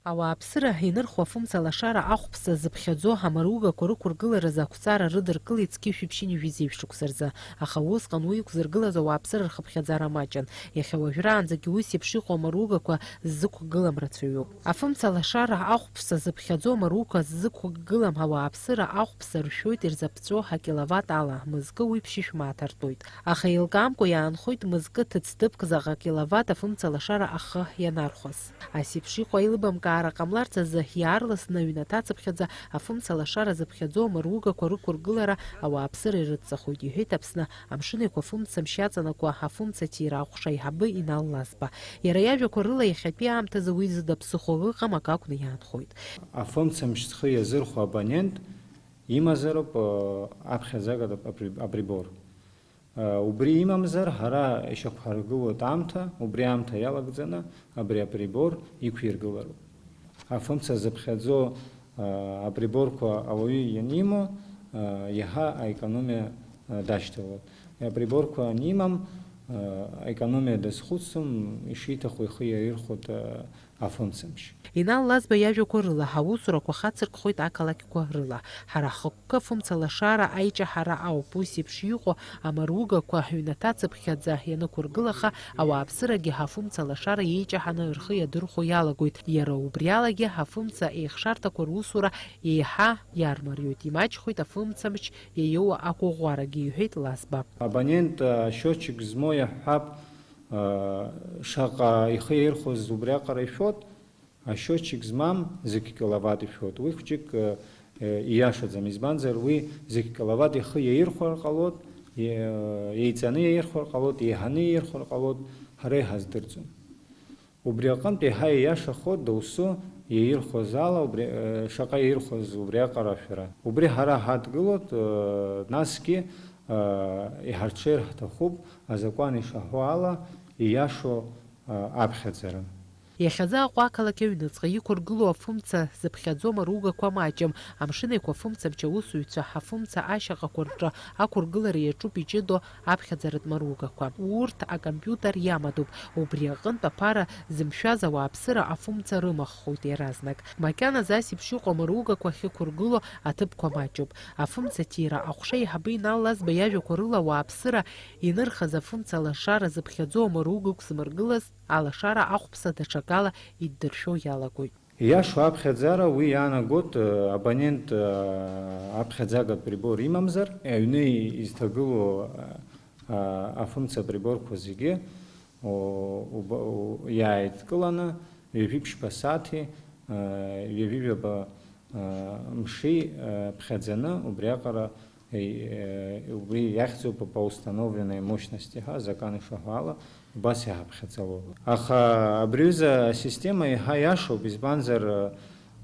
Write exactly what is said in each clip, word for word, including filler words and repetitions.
Ауааԥсыра инырхуа афымца лашара ахәԥса зыԥхьаӡо амаругақәа рықәыргыларазы ақәҵара рыдыркылеит зқьи жәшәи ԥшьынҩажәи жәеиза шықәса рзы, аха усҟан уи иқәзыргылаз ауааԥсыра рхыԥхьаӡара маҷын. Иахьа уажәраанӡагьы ус еиԥш иҟоу амаругақәа ззықәгылам рацәаҩуп. Афымца лашара ахәԥса зыԥхьаӡо амаругақәа ззықәгылам ауааԥсыра ахәԥса ршәоит ирзаԥҵәо акиловатт ала, мызкы уи ԥшьышә мааҭ артуеит. Аха еилкаамкәа иаанхоит мызкы ҭыӡҭыԥк заҟа киловатт афымца лашара ахы ианархәаз. Ас еиԥш иҟоу аилыбамкаара ҟамларц азы иаарласны аҩнаҭа ацыԥхьаӡа афымца лашара зыԥхьаӡо амаругақәа рықәыргылара ауааԥсыра ирыдҵахоит, иҳәеит Аԥсны Амшын Еиқәа афымцамч иаҵанакуа афымца ҭира аҟәша аиҳабы Инал Лазба. Иара иажәақәа рыла, иахьатәи аамҭазы уи зыда ԥсыхәа ыҟам акы акәны иаанхоит. Афымцамч зхы иазырхәо абонент имазароуп, э, аԥхьаӡагатә апри-, априбор. Э, убри имамзар, ҳара ишьақәҳаргылоит аамҭа, убри аамҭа иалагӡаны абри априбор иқәиргылароуп. Афымца зыԥхьаӡо, э, априборқәа ауаҩы ианимоу, э, иаҳа аекономиа, э, дашьҭалоит. Априборқәа анимам, э, аекономиа дазхәыцӡом, ишиҭаху ихы иаирхәоит, э, афымцамч. Инал Лазба иажәақәа рыла, ҳаусурақәа хацыркхоит ақалақьқәа рыла. Ҳара ҳхықәкы афымца лашара аиҷаҳара ауп. Ус еиԥш иҟоу амаругақәа ҳҩнаҭа цыԥхьаӡа ианықәыргылаха, ауааԥсырагьы ҳафымца лашара еиҷаҳаны рхы иадырхәо иалагоит. Иара убри алагьы ҳафымца еихшарҭақәа русура еиҳа иармариоит, имаҷхоит афымцамч иаиоуа ақәыӷәӷәарагьы, иҳәеит Лазба. Абонент, а, счетчик змоу иаҳҳәап, а, шаҟа ихы иаирхәаз убриаҟара ишәот, ашьотчик змам зқь киловатт ишәот. Уи хәҷык, а, а, ииашаӡам, избанзар уи зқь киловатт ихы иаирхәар ҟалот, и-, а, еиҵаны иаирхәар ҟалот, еиҳаны иаирхәар ҟалот, ҳара иҳаздырӡом. Убри аҟынтә еиҳа ииашахо доусы иаирхәаз ала, убри, э, шаҟа иаирхәаз убриаҟара ашәара. Убри ҳара ҳадгылоит, э, насгьы, э, иҳарҽеир ҳҭахуп, азакәан ишаҳәо ала, ииашоу, э, аԥхьаӡара. Иахьазы Аҟәа ақалақь аҩныҵҟа иқәыргылоу афымца зыԥхьаӡо амаругақәа маҷым. Амшын Еиқәа афымцамч аусзуҩцәа ҳафымца ашьаҟақәа рҿы ақәыргылара иаҿуп иҷыдоу аԥхьаӡаратә маругақәа. Урҭ акомпиутер иамадоуп. Убри аҟынтә аԥара зымшәаз ауааԥсыра афымца рымаххоит иаразнак. Макьаназы ас еиԥш иҟоу амаругақәа ахьықәыргылоу аҭыԥқәа маҷуп. Афымца ҭира аҟәша аиҳабы Инал Лазба иажәақәа рыла, ауааԥсыра инырхыз афымца лашара зыԥхьаӡоу амаруга ықәзмыргылаз алашара ахәԥса даҽакала иддыршәо иалагоит. Ииашоу аԥхьаӡара уи иаанагоит, э, абонент, э, аԥхьаӡагатә прибор имамзар, аҩны изҭагылоу, э, э, афымца приборқәа зегьы, о, уба-, у-, иааидкыланы, ҩажәи ԥшьба сааҭи, э, ҩажәи жәаба, э, мши, э, ԥхьаӡаны, убриаҟара Е, э, убри иахьӡуп по установленной мощности ҳәа, азакан ишаҳәо ала, убас иҳаԥхьаӡалоит. Аха абри аҩыза асистема еиҳа иашоуп, избанзар,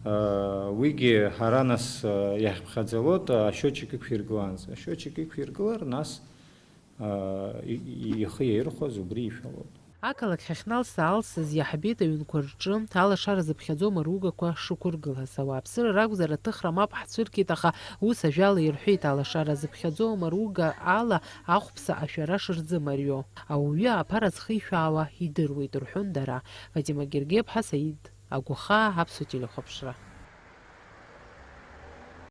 э, уигьы ҳара нас, э, иаҳԥхьаӡалоит, ашьотчик иқәиргылаанӡа. Ашьотчик иқәиргылар, нас, э, и-, и-, ихы иаирхәаз убри ишәалоит. Ақалақь ҳахьналса-аалсыз иаҳбеит аҩнқәа рҿы алашара зыԥхьаӡо амаругақәа шықәыргылаз. Ауааԥсыра ракәзар, аҭыхра мап ҳцәыркит, аха ус ажәала ирҳәеит, алашара зыԥхьаӡо амаруга ала ахәԥса ашәара шырзымарио. Ауаҩы аԥара зхишәаауа идыруеит, рҳәон дара. Фатима Гергеԥҳа, Саид Агәахаа, Аԥсуа телехәаԥшра.